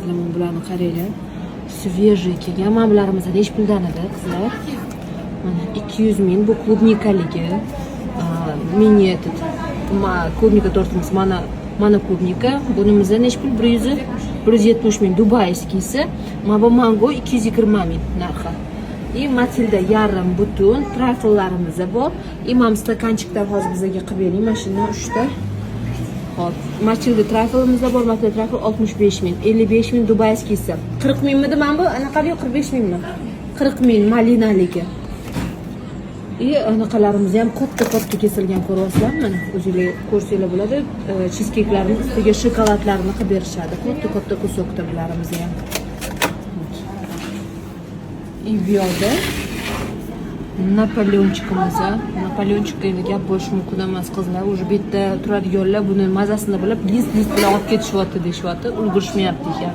Qizlar, mana bularni qaranglar, свежий kelgan. Mana bularimiz nechi puldan edi, qizlar? Mana, 200 000 bu клубника ligi. Mini этот клубника tortimiz. Mana клубника. Bunimiz nechi pul? 170 000 дубайский si. Mana bu mango 220 000 narxi. И Matilda yarim, butun triflelarimiz bor. И mana стаканчик dan hozir bizga qilib bering mana shundan uchta. Hop, Matilda trifleimiz bor. Matilda trifle 65 000, 55 000 дубайский si. 40 mingmidi mana bu? Anaqa yo'q, 45 mingmi? 40 000 malinaligi. И anaqalarimiz ham katta katta kesilgan, ko'ryapsizlarmi? Mana, o'zinglar ko'rsanglar bo'ladi. Cheesecakelarni ustiga shokoladlarni qilib berishadi. Katta katta кусок da bularimiz ham. И bu yoqda Napoleonchik imiz. Napoleonchik endi gap bo'lishi mumkin emas, qizlar. Уже bu yerda turadiganlar buni mazasini bilib, list list bilan olib ketishyapti deyishyapti. Ulgurishmayapti ekan.